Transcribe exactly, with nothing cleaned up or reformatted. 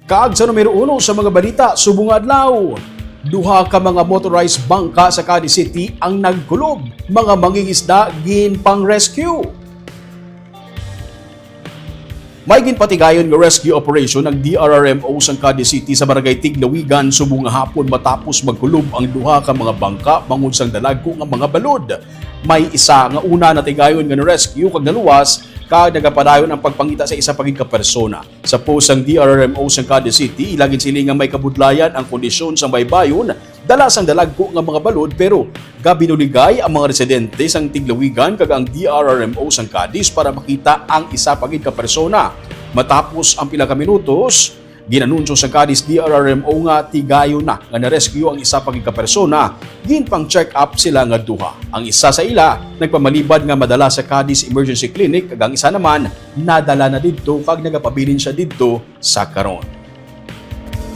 Kag sa numero uno sa mga balita subong nga adlaw, duha ka mga motorized bangka sa Cadiz City ang nagkulob, mga mangingisda ginpang-rescue. May ginpatigayon nga rescue operation ang D R R M O sang Cadiz City sa Barangay Tiglawigan subong nga hapon matapos magkulob ang duha ka mga bangka bangod sang dalagko nga mga balod. May isa nga una natigayon nga na-rescue kag naluwas, kag nagapadayon ang pagpangita sa isa pa gid ka persona. Sa post sang D R R M O sang Cadiz City, ila ginsiling nga may kabudlayan ang kondisyon sang baybayon dala sang dalagko nga mga balod, pero gabinuligay ang mga residente sang Tiglawigan kag ang D R R M O sang Cadiz para makita ang isa pa gid ka persona. Matapos ang pila ka minutos, ginanunsyo sa Cadiz D R R M O nga tigayon na nga na-rescue ang isa pa gid ka persona. Ginpang-check up sila nga duha. Ang isa sa ila nagpamalibad nga madala sa Cadiz Emergency Clinic, kag ang isa naman nadala na didto kag nagapabilin siya didto sa karon.